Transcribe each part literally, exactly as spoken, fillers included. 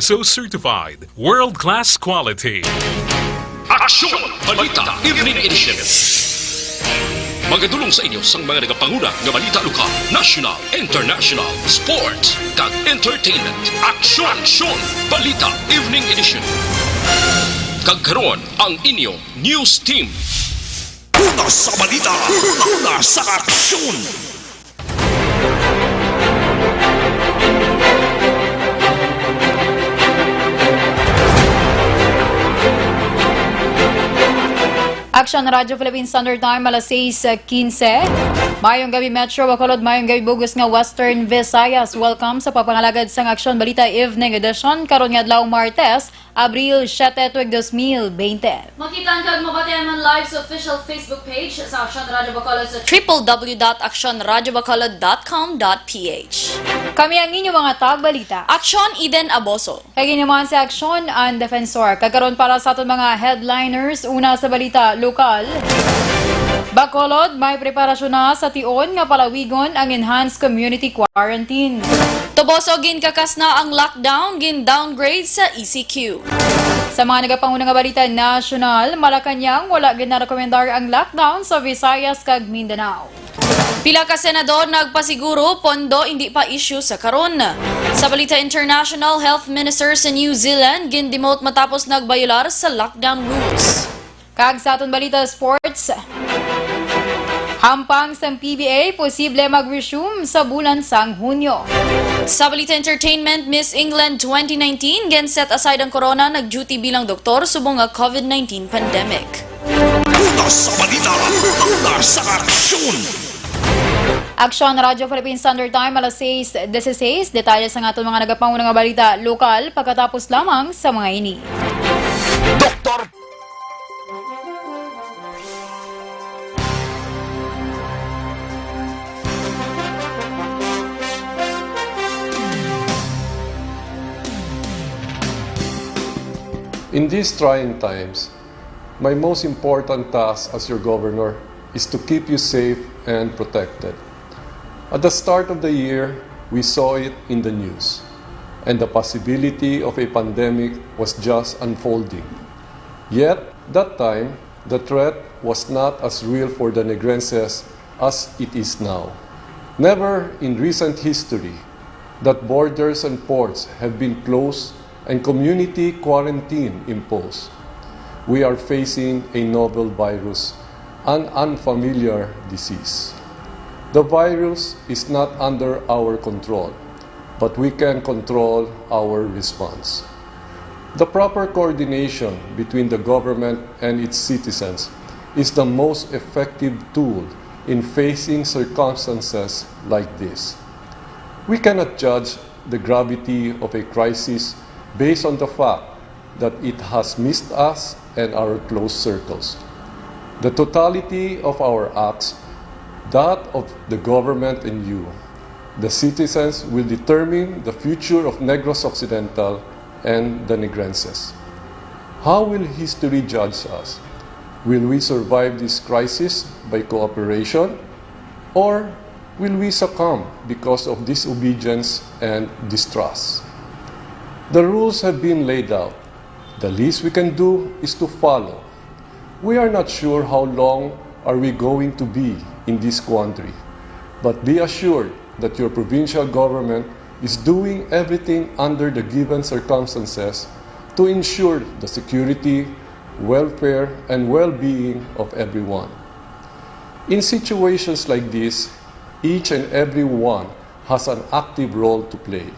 Gusto Certified, world-class quality. Aksyon! Balita Evening Edition. Magadulong sa inyo sang mga nagapanguna nga balita lokal, national, international, sports, kag entertainment. Aksyon! Aksyon! Balita Evening Edition. Kag karon, ang inyong news team. Una sa balita, una sa aksyon. Aksyon Radyo Philippine Standard Time, alas sais quince. Mayong gabi, Metro Bacolod, mayong gabi, bug-os nga Western Visayas. Welcome sa pagpangalagad sang Aksyon Balita Evening Edition karon nga adlaw, Martes, Abril siete, tuig dos mil bente. Makitaan kag mabatian man live sa official Facebook page sa Aksyon Radyo Bacolod sa triple w dot aksyon radyo bacolod dot com dot p h. Kami ang inyo mga tagbalita. Aksyon, Eden Aboso. Kag ini man si Aksyon, ang Defensor. Kag karon para sa aton mga headliners, una sa balita lokal. Bacolod, may preparasyon na sa tion nga palawigon ang enhanced community quarantine. Toboso, ginkakas na ang lockdown, gin-downgrade sa E C Q. Sa mga nagapanguna nga balita nasyonal, Malacañang, wala ginarekomendar ang lockdown sa Visayas kag Mindanao. Pila ka senador nagpasiguro pondo indi pa issue sa karon. Sa balita international, Health Minister sa New Zealand gin-demote matapos nagbayolar sa lockdown rules. Kag sa aton balita sports, hampang sang P B A posible mag-resume sa bulan sang Hunyo. Sa balita entertainment, Miss England twenty nineteen, gin-set aside ang corona, nag-duty bilang doktor subong nga COVID nineteen pandemic. Una sa balita, una sa aksyon. Aksyon, Radyo Philippine Standard Time, alas sais dieciséis. Detalye sa aton mga nagapanguna nga balita lokal pagkatapos lamang sa mga ini. Doktor. In these trying times, my most important task as your governor is to keep you safe and protected. At the start of the year, we saw it in the news, and the possibility of a pandemic was just unfolding. Yet, that time, the threat was not as real for the Negrenses as it is now. Never in recent history that borders and ports have been closed and community quarantine imposed. We are facing a novel virus, an unfamiliar disease. The virus is not under our control, but we can control our response. The proper coordination between the government and its citizens is the most effective tool in facing circumstances like this. We cannot judge the gravity of a crisis based on the fact that it has missed us and our close circles. The totality of our acts, that of the government and you, the citizens, will determine the future of Negros Occidental and the Negrenses. How will history judge us? Will we survive this crisis by cooperation, or will we succumb because of disobedience and distrust? The rules have been laid out. The least we can do is to follow. We are not sure how long are we going to be in this quandary, but be assured that your provincial government is doing everything under the given circumstances to ensure the security, welfare, and well-being of everyone. In situations like this, each and every one has an active role to play.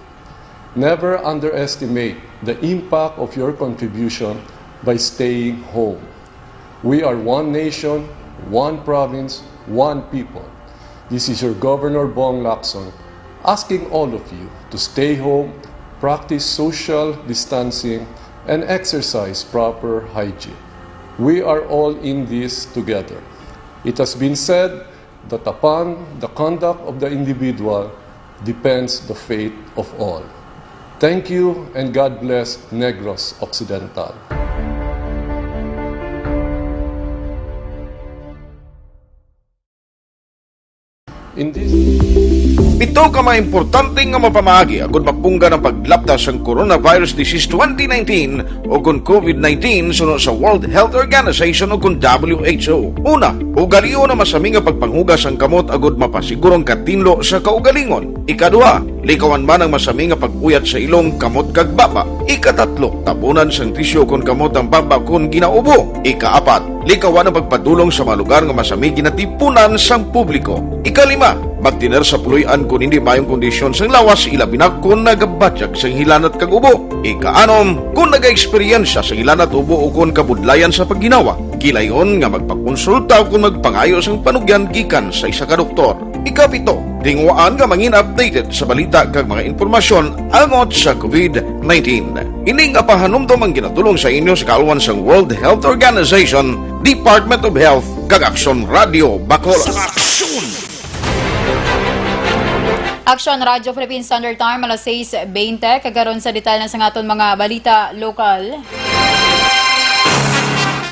Never underestimate the impact of your contribution by staying home. We are one nation, one province, one people. This is your Governor Bong Lacson asking all of you to stay home, practice social distancing, and exercise proper hygiene. We are all in this together. It has been said that upon the conduct of the individual depends the fate of all. Thank you and God bless Negros Occidental. In this Pito ka mga importante nga mapamaagi agud mapunggan ang paglapta sang coronavirus disease twenty nineteen o kon COVID nineteen suno sa World Health Organization o kon W H O. Una, ugalion ang masami nga pagpanghugas sang kamot agud mapasiguro ang katinlo sa kaugalingon. Ikaduha, likawan man ang masami nga pag-uyat sa ilong, kamot kag baba. Ikatatlo, tabunan sang tisyu kon kamot ang baba kon ginaubo. Ikaapat, likawan ang pagpadulong sa mga lugar nga masami ginatipunan sang publiko. Ikalima, magtener sa puloy-an kon hindi maayong kondisyon sang lawas, ilabi na kon nagabatyag sang hilanat kag ubo. Ikaanom, kon nagaeksperyensya sang hilanat, ubo, o kon kabudlayan sa pagginawa, gilayon nga magpakonsulta o kon magpangayo sang panugyan gikan sa isa ka doktor. Ikapito, tinguhaan nga mangin updated sa balita kag mga impormasyon angot sa COVID nineteen. Ini nga pahanumdom ang ginatulong sa inyo sa kaalwan sang World Health Organization, Department of Health, kag Aksyon Radio Bacolod. Sa Aksyon! Aksyon Radio Philippine Standard Time, alas sais bente, kag karon sa detalye na sang aton mga balita lokal.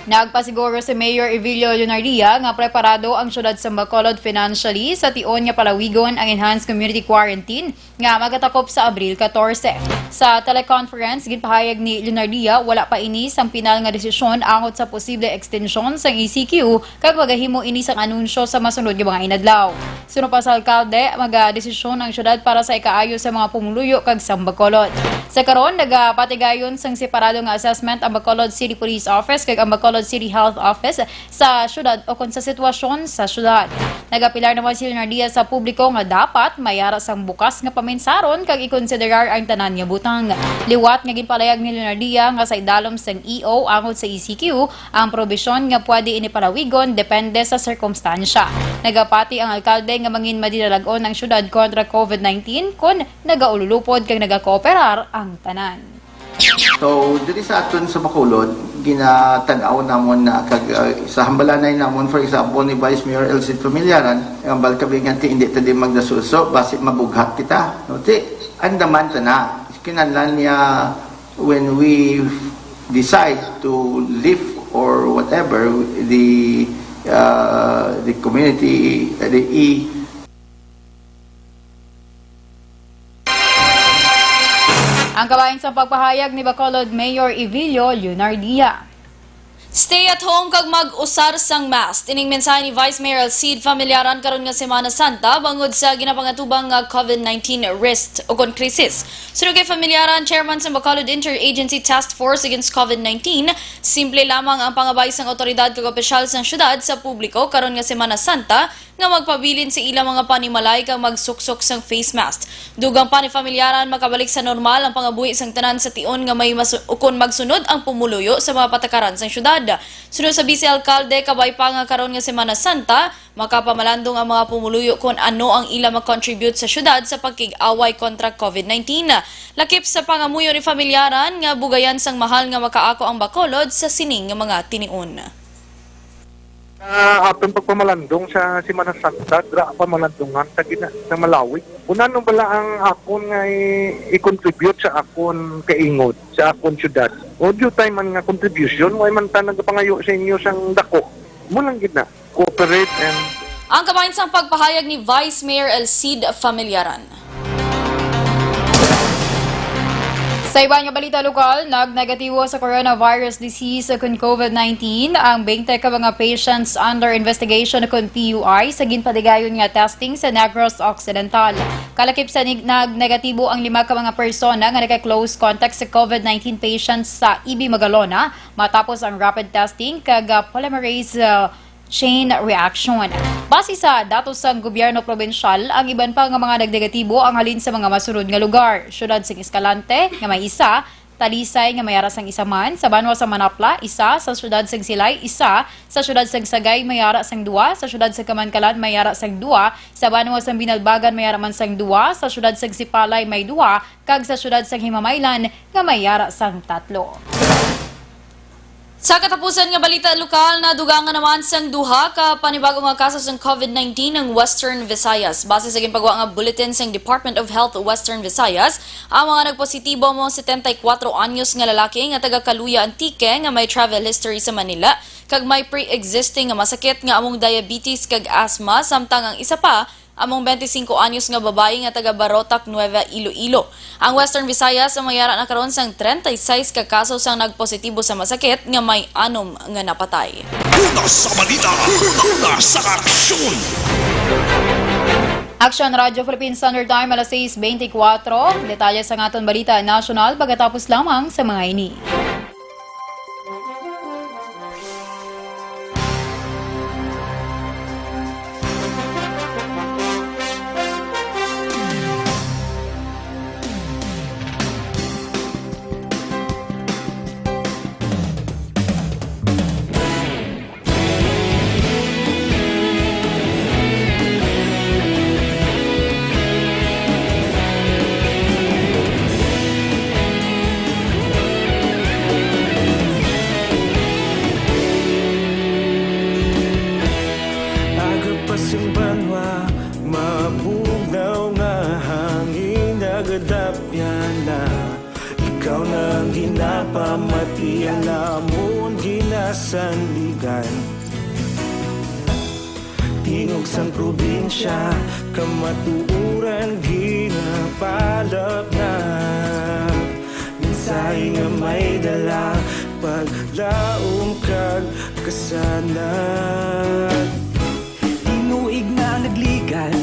Nagpasiguro si Mayor Evilio Leonardia nga preparado ang siyudad sa Bacolod financially sa tion nga palawigon ang enhanced community quarantine nga magatakop sa Abril katorse. Sa teleconference, ginpahayag ni Leonardia, wala pa ini sang pinal nga desisyon angot sa posible ekstensyon sang E C Q kag magahimo ini sang anunsyo sa masunod nga mga inadlaw. Suno pa sa alkalde, magadesisyon ang siyudad para sa ikaayo sa mga pumuluyo kag sang Bacolod. Sa karon, nagapatigayon sang separado nga assessment ang Bacolod City Police Office kag ang Bacolod City Health Office sa siyudad o kon sa sitwasyon sa siyudad. Nagapilar naman si Leonardia sa publiko nga dapat may ara sang bukas nga paminsaron kag ikonsiderar ang tanan nga butang. Liwat nga ginpalayag ni Leonardia nga sa idalom sang E O angot sa E C Q, ang probisyon nga pwede ini palawigon depende sa sirkumstansya. Nagapati ang alkalde nga mangin madinalag-on ang siyudad kontra COVID nineteen kon nagaululupod kag nagakooperar ang tanan. So, diri sa aton sa Bacolod, ginatan-aw namon na kag, uh, sa hambalanay namon, for example, ni Vice Mayor Elcid Familiaran, ang balkabi nga ti, hindi ta di magdasuso, basi mabughat kita. No? Ti, andaman ta na. Kinahanglan niya when we decide to lift or whatever the, uh, the community, the E, Ang kabahin sa pagpahayag ni Bacolod Mayor Evilio Leonardia. Stay at home kag mag-usar sang mask. Ining mensahe ni Vice Mayor Elcid Familiaran karon nga Semana Santa bangod sa ginapangatubang nga COVID nineteen risk o kon krisis. Suno kay Familiaran, chairman sang Bacolod Interagency Task Force Against COVID nineteen, simple lamang ang pangabay sang awtoridad kag opisyal sang syudad sa publiko karon nga Semana Santa nga magpabilin sa ilang mga panimalay kag magsuksok sang face mask. Dugang pa ni Familiaran, makabalik sa normal ang pangabuhi sang tanan sa tion nga may masu-, ukon magsunod ang pumuluyo sa mga patakaran sang syudad. Suno sa Vice Alkalde, kabay pa nga karon nga Semana Santa, makapamalandong ang mga pumuluyo kon ano ang ila ma-contribute sa syudad sa pakig-away kontra COVID nineteen. Lakip sa pangamuyo ni Familiaran nga bugayan sang mahal nga makaako ang Bacolod sa sining nga mga tinion. Ah, aton pagpamalandong sa Semana Santa, dira pamalandungan sa gina-, sa Malawi. Kung ano bala ang akon nga i-, i-contribute sa akon kaingod, sa akon syudad. O, due time man nga contribution, way man ta nagapangayo sa inyo sang dako. Mo lang gid na, cooperate and Ang kabahin sang pagpahayag ni Vice Mayor Elcid Familiaran. Sa iban nga balita lokal, nagnegatibo sa coronavirus disease o kon COVID nineteen ang twenty ka mga patients under investigation o kon P U I sa ginpatigayon nga testing sa Negros Occidental. Kalakip sa nig-, nagnegatibo ang lima ka mga persona nga nagka-close contact sa COVID nineteen patients sa E B Magalona matapos ang rapid testing kag, ah, polymerase, ah, chain reaction. Base sa datos sang gobyerno probinsyal, ang iban pa nga mga nagnegatibo ang halin sa mga masunod nga lugar: siyudad sing Escalante, nga may isa, Talisay, nga may ara sang isa man, sa banwa sa Manapla, isa, sa siyudad sang Silay, isa, sa siyudad sang Sagay, may ara sang duwa, sa siyudad sang Kamankalan, may ara sang duwa, sa banwa sang Binalbagan, may ara man sang duwa, sa siyudad sang Sipalay, may duwa, kag sa siyudad sang Himamaylan, nga may ara sang tatlo. Sa katapusan nga balita lokal, nadugangan naman sang duha ka panibago nga kaso sang COVID nineteen ang Western Visayas. Base sa ginpagwa nga bulletin sang Department of Health Western Visayas, ang mga nagpositibo amo ang setenta y kuatro anyos nga lalaki nga taga Caluya, Antique, nga may travel history sa Manila kag may pre-existing nga masakit nga among diabetes kag asthma, samtang ang isa pa among twenty-five anyos nga babayi nga taga Barotac, Nueva Iloilo. Ang Western Visayas ang may ara na karon sang treinta y seis ka kaso sang nagpositibo sa masakit nga may anom nga napatay. Una sa balita, una sa aksyon. Aksyon Radyo Philippine Standard Time, alas sais beintikwatro. Detalye sang aton balita nasyonal pagkatapos lamang sa mga ini. Aga pa sing banwa, mabugnaw nga hangin nagadapyan na. Ikaw na ang ginapamati, ang amon ginasandigan. Tingog sang probinsya, kamatuoran ginapalapnat. Mensahe nga may dala, paglaom kag kasanag. Tinuig na nagligan,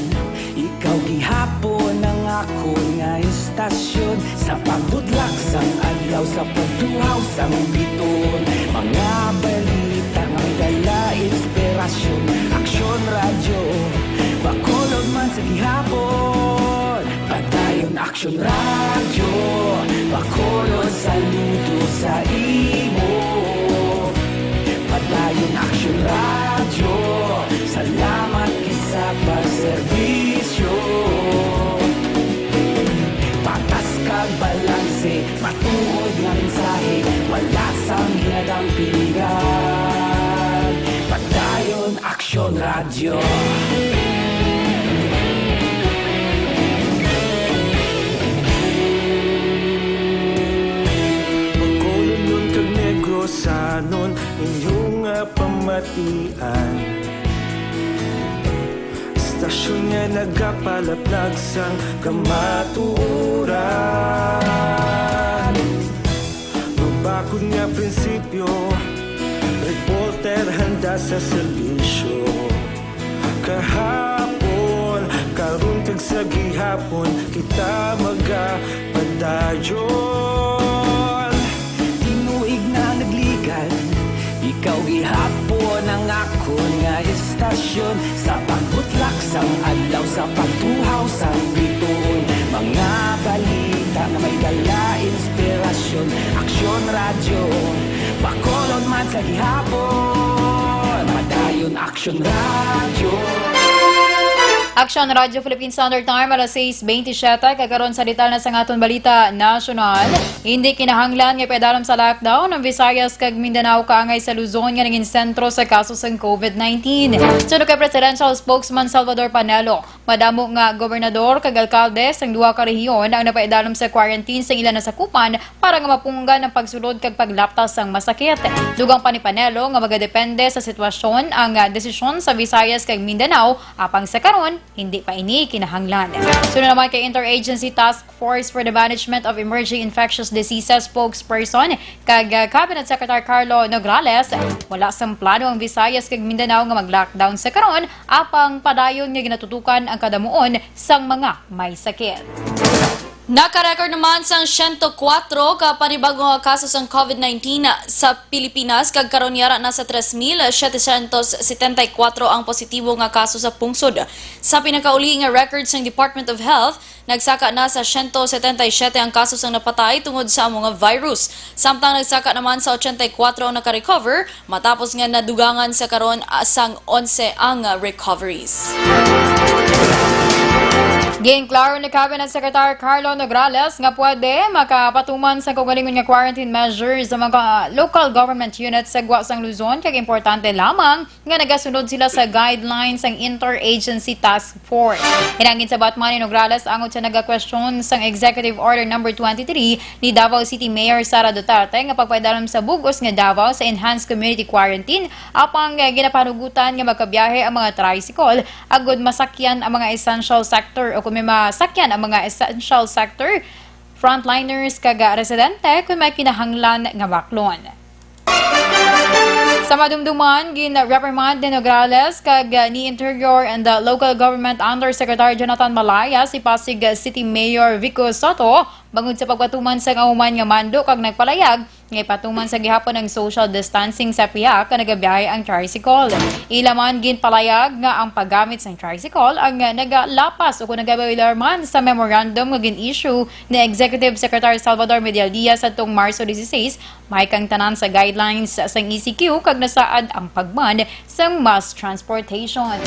ikaw gihapon ang akon nga istasyon. Sa pagbutlak sang adlaw, sa pagtuhaw sang bituon, mga balita nga may dala inspirasyon. Aksyon Radyo, Bacolod man sa gihapon. Padayon Aksyon Radyo, Bacolod, saludo sa imo. Padayon Aksyon Radyo, salamat gid sa pagserbisyo. Patas kag balanse, matuod nga mensahe, wala sang ginadampigan. Padayon Aksyon Radyo. Bacolodnon kag Negrosanon, inyo nga pamatian. Istasyon nga nagapalaplag sang kamatuoran. Mabakod nga prinsipyo, reporter handa sa serbisyo. Kahapon, karon kag sa gihapon, kita magapadayon. Tinuig na nagligan, ikaw gihapon ang akon nga istasyon. Sa pagbutlak sang adlaw, sa pagtuhaw sang bituon, mga balita nga may dala inspirasyon. Aksyon Radyo, Bacolod man sa gihapon. Padayon Aksyon Radyo. Aksyon Radyo Philippine Standard Time, alas sais beintisyete, kag karon sa detalye na sang aton balita nasyonal. Hindi kinahanglan nga ipaidalom sa lockdown ang Visayas kag Mindanao kaangay sa Luzon nga naging sentro sa kaso sang COVID nineteen. Suno kay Presidential Spokesman Salvador Panelo, madamo nga gobernador kag alkalde sang duha ka rehiyon ang napaidalom sa quarantine sang ila nasakupan para nga mapunggan ang pagsulod kag paglaptas sang masakit. Dugang pa ni Panelo nga magadepende sa sitwasyon ang, ah, desisyon sa Visayas kag Mindanao, apang sa karon, hindi pa ini kinahanglan. Suno naman kay Interagency Task Force for the Management of Emerging Infectious Diseases spokesperson kag, ah, Cabinet Secretary Carlo Nograles, wala sang plano ang Visayas kag Mindanao nga mag-lockdown sa karon, apang padayon nga ginatutukan ang kadamuon sang mga may sakit. Naka-record naman sang siyento kwatro ka panibago nga kaso sang COVID nineteen sa Pilipinas, kag karon yara na sa tres mil setecientos setenta y cuatro ang positibo nga kaso sa pungsod. Sa pinakauli nga record sang Department of Health, nagsaka na sa siyento setenta y siyete ang kaso sang napatay tungod sa amo nga virus. Samtang nagsaka naman sa ochenta y cuatro ang naka-recover, matapos nga nadugangan sa karon, ah, sang onse ang, ah, recoveries. Ginklaro ni Cabinet Secretary Carlo Nograles nga pwede makapatuman sa kaugalingon nga quarantine measures sa mga local government units sa gwa sang Luzon, kag importante lamang nga nagasunod sila sa guidelines sang Interagency Task Force. Hinangin sa Batman ni Nograles angod sa nagakwestiyon sang Executive Order Number twenty-three ni Davao City Mayor Sara Duterte nga pagpaidalom sa bug-os nga Davao sa enhanced community quarantine, apang, eh, ginapanugutan nga magkabiyahe ang mga tricycle agud masakyan ang mga essential sector o kung may masakyan ang mga essential sector, frontliners kag residente kung may kinahanglan nga baklon. Sa madumduman, gin-reprimand ni Nograles kag ni Interior and the Local Government Undersecretary Jonathan Malaya si Pasig City Mayor Vico Sotto bangod sa pagpatuman sang ahuman nga mando kag nagpalayag nga ipatuman sa gihapon ang social distancing sa pihak nga nagabiyahe ang tricycle. Ila man ginpalayag nga ang paggamit sang tricycle ang nagalapas o kung nagabayolar man sa memorandum nga gin-issue ni Executive Secretary Salvador Medialdea sadtong Marso dieciséis, may kang tanan sa guidelines sang E C Q kag nasaad ang pag-ban sang mass transportation.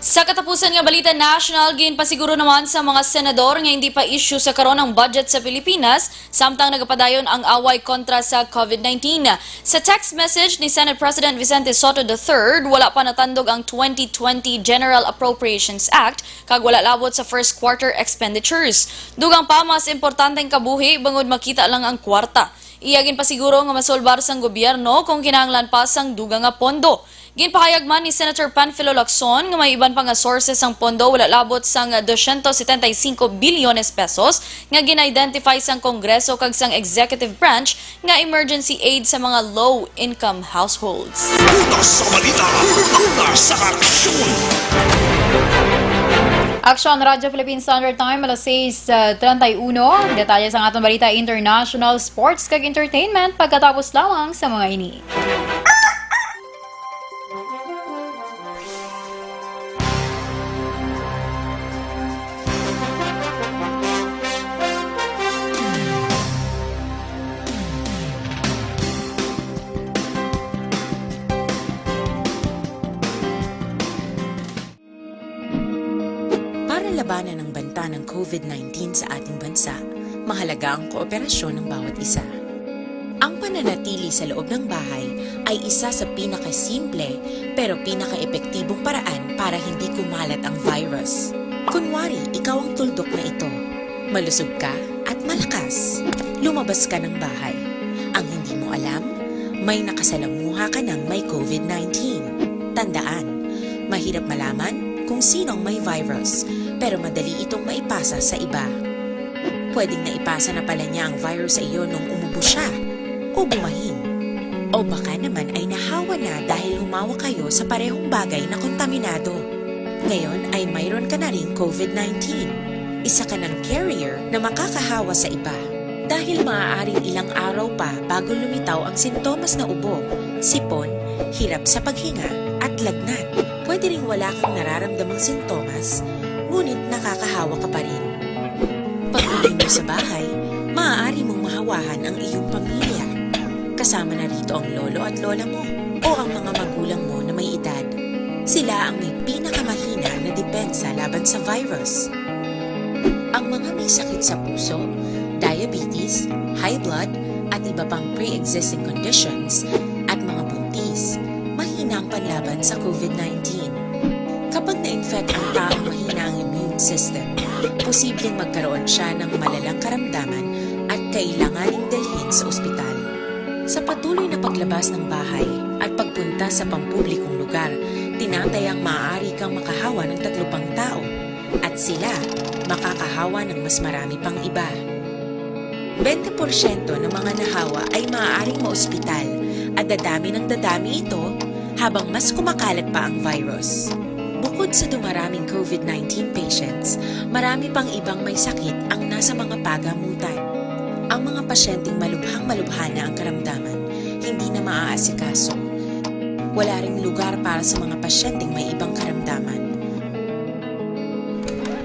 Sa katapusan nga balita national, ginpasiguro naman sa mga senador nga hindi pa issue sa karon ang budget sa Pilipinas, samtang nagapadayon ang away kontra sa COVID nineteen. Sa text message ni Senate President Vicente Sotto the third, wala pa natandog ang twenty twenty General Appropriations Act kag wala labot sa first quarter expenditures. Dugang pa, mas importante ang kabuhi bangod makita lang ang kwarta. Iya ginpasiguro nga masolbar sang gobyerno kung kinahanglan pa sang dugang nga pondo. Ginpahayag man ni Senator Panfilo Lacson nga may iban pa nga sources sang pondo wala labot sang dosyentos setenta y cinco bilyones pesos nga gin-identify sang Kongreso kag sang executive branch nga emergency aid sa mga low-income households. Una sa balita, una sa aksyon. Aksyon, Radyo Philippine Standard Time, alas sais, ah, treinta y uno. Detalye sang aton balita, international, sports, kag entertainment pagkatapos lamang sa mga ini. Para labanan ang banta ng COVID nineteen sa ating bansa, mahalaga ang kooperasyon ng bawat isa. Ang pananatili sa loob ng bahay ay isa sa pinakasimple pero pinakaepektibong paraan para hindi kumalat ang virus. Kunwari, ikaw ang tuldok na ito. Malusog ka at malakas. Lumabas ka ng bahay. Ang hindi mo alam, may nakasalamuha ka ng may COVID nineteen. Tandaan, mahirap malaman kung sino ang may virus, pero madali itong maipasa sa iba. Pwedeng naipasa na pala niya ang virus sa iyo nung umubo siya o bumahin. O baka naman ay nahawa na dahil humawa kayo sa parehong bagay na kontaminado. Ngayon ay mayroon ka na ring COVID nineteen. Isa ka ng carrier na makakahawa sa iba. Dahil maaaring ilang araw pa bago lumitaw ang sintomas na ubo, sipon, hirap sa paghinga, at lagnat. Pwede ring wala kang nararamdamang sintomas, ngunit nakakahawa ka pa rin. Pag-uwi mo sa bahay, maaari mong mahawahan ang iyong pamilya. Kasama na rito ang lolo at lola mo o ang mga magulang mo na may edad. Sila ang may pinakamahina na depensa laban sa virus. Ang mga may sakit sa puso, diabetes, high blood, at iba pang pre-existing conditions, at mga buntis, mahina ang panlaban sa COVID nineteen. Kapag na-infect ang taong mahina ang immune system, posibleng magkaroon siya ng malalang karamdaman at kailanganing dalhin sa ospital. Sa patuloy na paglabas ng bahay at pagpunta sa pampublikong lugar, tinatayang maaari kang makahawa ng tatlo pang tao, at sila makakahawa ng mas marami pang iba. Bente porsyento ng mga nahawa ay maaaring maospital, at dadami ng dadami ito habang mas kumakalat pa ang virus. Bukod sa dumaraming COVID nineteen patients, marami pang ibang may sakit ang nasa mga pagamutan. Ang mga pasyenteng malubhang-malubha na ang karamdaman, hindi na maaasikaso. Wala ring lugar para sa mga pasyenteng may ibang karamdaman.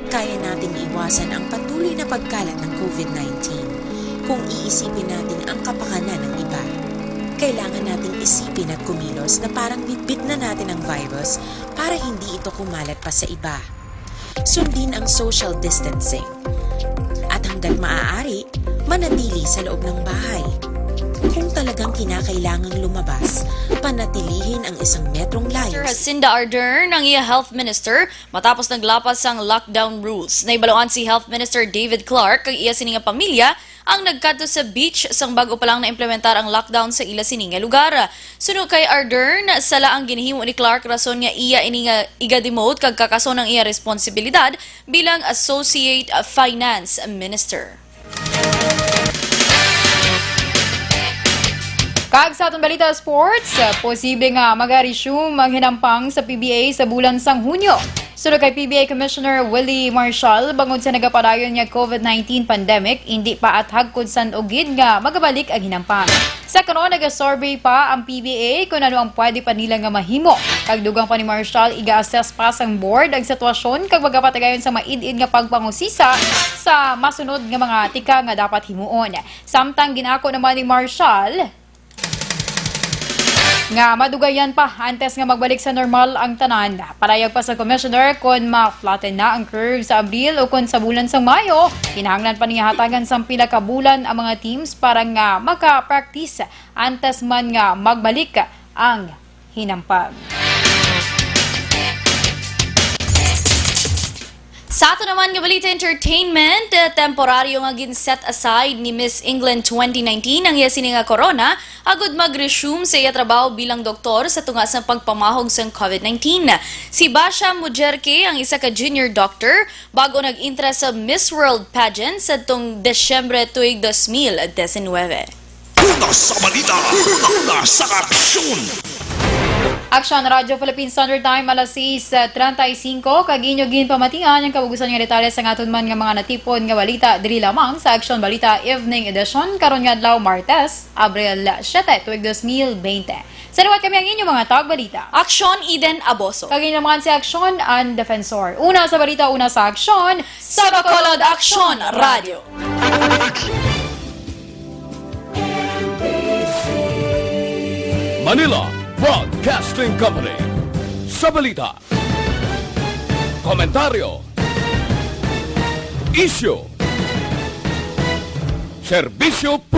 Kaya nating iwasan ang patuloy na pagkalat ng COVID nineteen kung iisipin natin ang kapakanan ng iba. Kailangan nating isipin at kumilos na parang bitbit na natin ang virus para hindi ito kumalat pa sa iba. Sundin ang social distancing. At hanggat maaari, manatili sa loob ng bahay. Kung talagang kinakailangang lumabas, panatilihin ang isang metrong Mister layo. Jacinda Ardern ang iya health minister matapos naglapas sang lockdown rules. Nahibaluan si Health Minister David Clark kag iya sini nga pamilya ang nagkadto sa beach sang bag-o pa lang naimplementar ang lockdown sa ila sini nga lugar. Suno kay Ardern, sala ang ginhimo ni Clark rason nga iya ini nga iga-demote kag kakason ang iya responsibilidad bilang Associate Finance Minister. Kag sa aton balita sports, posible nga maga-resume ang hinampang sa P B A sa bulan sang Hunyo. Suno kay P B A Commissioner Willie Marshall, bangod sa nagapadayon nga COVID nineteen pandemic, indi pa athag kon san-o gid nga magabalik ang hinampang. Sa karon, nagasurvey pa ang P B A kon ano ang pwede pa nila nga mahimo. Kag dugang pa ni Marshall, iga-assess pa sang board ang sitwasyon kag magapatigayon sa maid-id nga pagpangusisa sa masunod nga mga tika nga dapat himuon. Samtang ginako naman ni Marshall nga madugayan pa antes nga magbalik sa normal ang tanan. Padayag pa sa commissioner, kon ma-flatten na ang curve sa Abril o kon sa bulan sang Mayo, kinahanglan pa niya hatagan sang pila ka bulan ang mga teams para nga maka-practice antes man nga magbalik ang hinampang. Sa ato naman nga balita entertainment, eh, temporaryo nga gin-set aside ni Miss England twenty nineteen ang iya sini nga corona agud mag-resume sa iya trabaho bilang doktor sa tunga sa pagpamahog sang COVID nineteen. Si Basha Mujerke ang isa ka junior doctor bago nag-intra sa Miss World pageant sadtong Desyembre tuig dos mil diecinueve. Una sa balita, una sa aksyon. Aksyon, Radyo Philippine Standard Time, alas sais treinta y cinco, kag inyo ginpamatian ang kabug-usan nga detalye sa aton man nga mga natipon nga balita diri lamang sa Aksyon Balita Evening Edition karon nga adlaw, Martes, Abril siete, tuig dos mil bente. Sa liwat kami ang inyo mga tagbalita. Aksyon, Eden Aboso. Kag inyo naman si Aksyon, Ann Defensor. Una sa balita, una sa aksyon, sa Bacolod Aksyon Radio. Manila Broadcasting Company. Sa balita, komentaryo, isyu, serbisyo publiko.